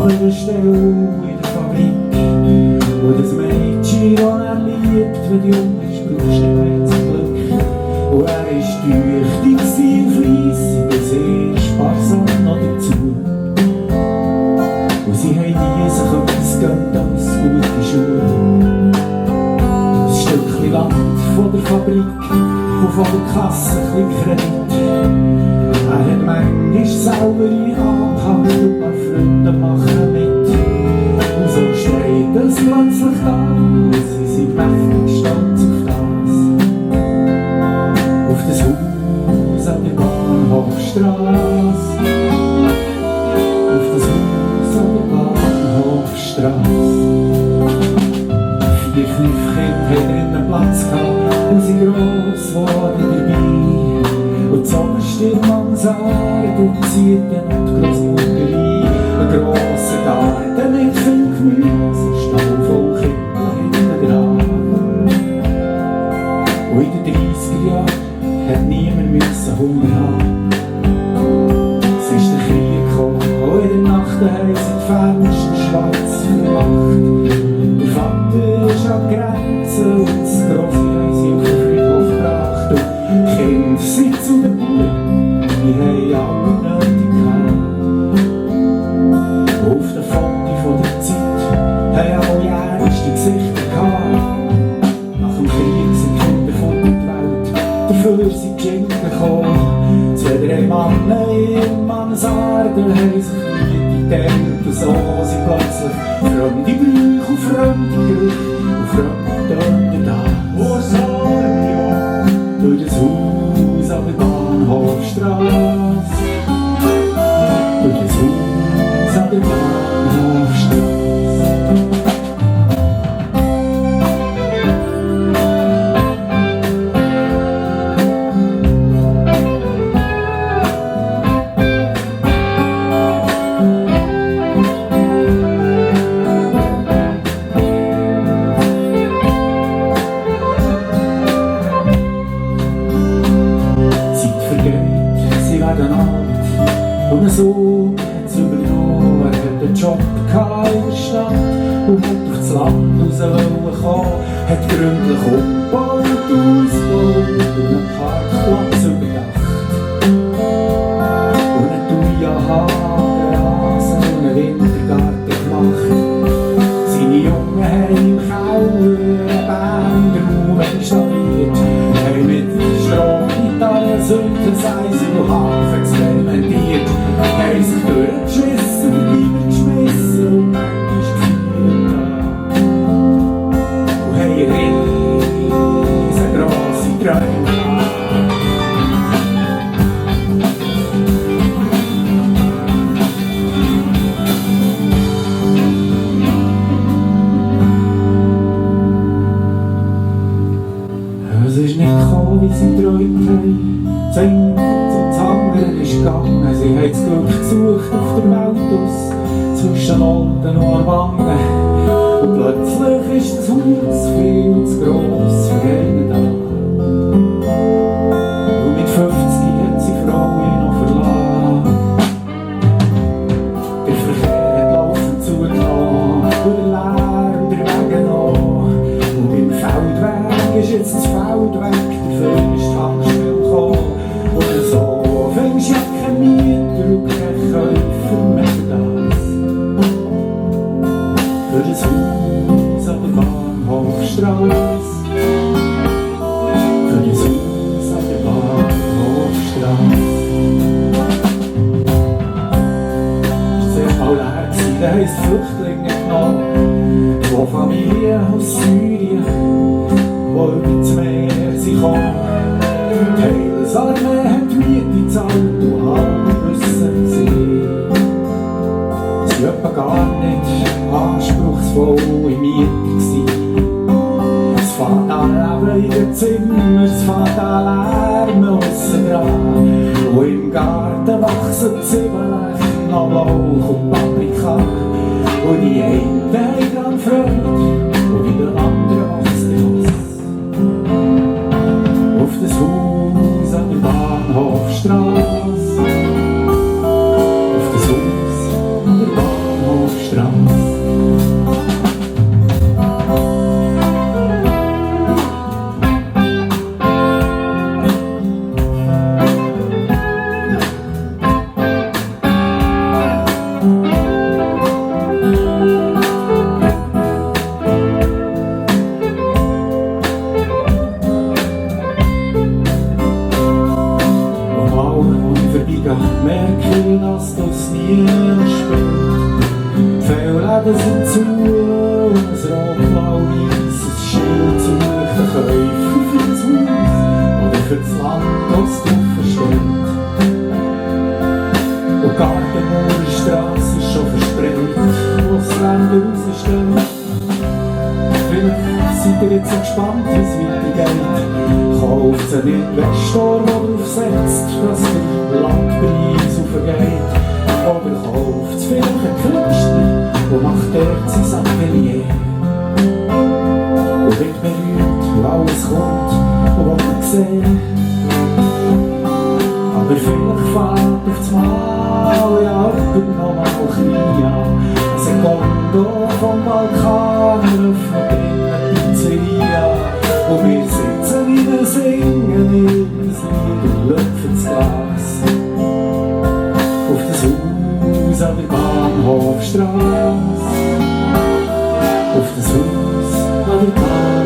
einer Stelle in der Fabrik, wo das Mädchen, das er liebt, wenn du jung bist, brauchst du nicht mehr zum Glück. Und er war tüchtig, fleissig, und sehr sparsam noch dazu. Und sie haben nie sich etwas gönnt als gute Schuhe. Ein Stückchen Land von der Fabrik und von der Kasse ein bisschen Kredit. Er hat manchmal selber in Hand und ein paar Freunde machen mit. Und so steht es plötzlich da, sie sind mächtig stolz auf das. Auf das Haus an der Bahnhofstrasse. Auf das Haus an der Bahnhofstrasse. 4 Kniffkinder haben drinnen Platz gehabt und sind gross geworden dabei. Und die Sonne steht in Mansarde und zieht dann die Grossmutter ein. Ein grosser Garten mit viel Gemüse, ein Stall voll Kinder hinten dran. Und in den 30er Jahren hat niemand Hunger haben. Es ist der Krieg gekommen, und in der Nacht haben sie die Fenster schwarz gemacht. Der Vater ist an die Grenze und das Grossi haben sie auf den Friedhof gebracht. Und die Kinder sind zu den Bauern, die haben alle nötig gehabt. Auf den Fotos von der Zeit haben alle ernste Gesichter gehabt. Nach dem Krieg sind die Kinder von der Welt, dafür sind die Schenken gekommen. 2, 3 Männer in Mansarde haben sich nie geteilt und so sind plötzlich fremde Brüche und fremde Gerüche und fremde Töne da. Wo sollen wir durch das Haus an der Bahnhofstrasse? Durch das Haus an der Bahnhofstrasse. Und so hat es übernommen, er hat einen Job in der Stadt und hat auf das Land raus kommen, hat gründlich umgebaut und ausgebaut und einen Parkplatz überdacht. Und einen Thuja-Hagenrasen und einen Wintergarten gemacht. Seine Jungen haben im Keller einen Bandraum installiert, haben mit Strohgitarre, Synthesizer und Harfe experimentiert. Haben sich durchgeschissen und übergeschmissen und manchmal gefühlt und haben riesengrosse Träume gehabt. Es ist nicht gekommen, wie sie geträumt haben. Das eine und das andere ist gegangen. Sie haben das Glück gesucht auf der Welt aus, zwischen Olden und Aarwangen. Und plötzlich ist das Haus viel zu gross für jeden da. Und mit 50 hat sie die Frau noch verlassen. Der Verkehr hat laufend zugenommen und der Lärm der Wege noch. Und beim Feldweg ist jetzt das Feld weg, dafür ist die Tankstelle gekommen. Und so fängst du ja kein Mieter und kein Käufer mehr für das. Für das Haus an der Bahnhofstrasse. Für das Haus an der Bahnhofstrasse. Es war zuerst mal leer, da haben es Flüchtlinge genommen, die Familie aus Syrien, die über das Meer sind gekommen. Die Heilsarmee hat die Miete gezahlt und alle wissen sie. Sie waren etwa gar nicht anspruchsvoll in Miete gewesen. Es fängt an Leben in den Zimmern, es fängt an Lärmen aussen dran. Und im Garten wachsen Zwiebeln, Knoblauch und Paprika. Und die einen haben dran Freude und bei den anderen macht's Hass. Auf das Haus an der Bahnhofstrasse. Auf das Haus an der Bahnhofstrasse. spät. Viele Läden sind zu, ein rot-blau-weisses Schild sucht den Käufer für das Haus oder für das Land, das drauf steht. Und die Gartenmauerstrasse ist schon verspreit, wo das Länder raussteht. Vielleicht seid ihr jetzt so gespannt, wie es weitergeht. Kauft einen Investor, der darauf setzt, dass der Landpreis aufgeht. Oder kauft es vielleicht einen Künstler, der macht dort sein Atelier. Und wird berührt, wo alles kommt, was man sieht. Aber vielleicht fällt auf das Mal ja jemand noch mal klein an. Ein Sekondo vom Balkan öffnet in eine Pizzeria. Und wir sitzen wieder singen irgendein Lied und lüpfen das Glas. Auf das Haus an der Bahnhofstrasse. Auf das Haus an der Bahnhofstrasse.